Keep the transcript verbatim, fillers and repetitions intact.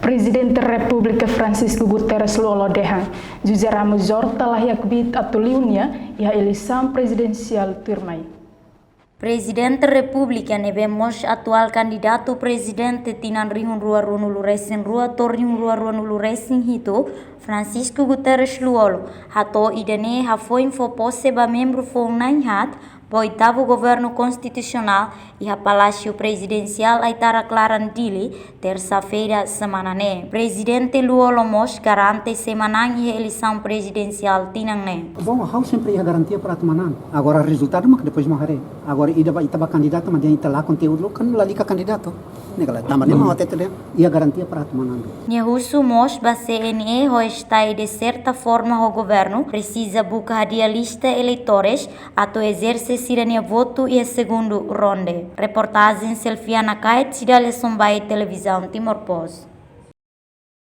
Prezidente Repúblika Francisco Guterres Lú-Olo dehan José Ramos Horta la iha kbiit atu liu nia iha eleisaun prezidensiál tuirmai. Prezidente Repúblika ne'ebé mós atuál kandidatu prezidente tinan rihun rua ruanulu resin rua to'o rihun rua ruanulu resin hitu, Francisco Guterres Lú-Olo, hato'o ida-ne'e hafoin fó pose ba membru foun na'in-haat ba oitavu governu konstitusionál iha Palásiu Prezidensiál Aitarak Laran, Dili, tersa-feira semana ne'e. Prezidente Lú-Olo mós garante sei manán iha eleisaun prezidensiál tinan ne'e. Bom, ha'u sempre iha garantia para atu manán. Agora rezultadu mak depois mak haree. Agora ida ba ita ba kandidatu, mas ita la konteúdu, kan lalika kandidatu. Ne'e kala tanba ne'e mak ha'u hatete dehan iha garantia para atu manán. Nia husu mós ba C N E hodi estai de certa forma ho governu, presiza buka hadi'a lista eleitores atu ezerse sira-nia votu iha segundu ronde. Reportajen Selfiana Kait, Cidália Sombai, Televizaun Timor Post.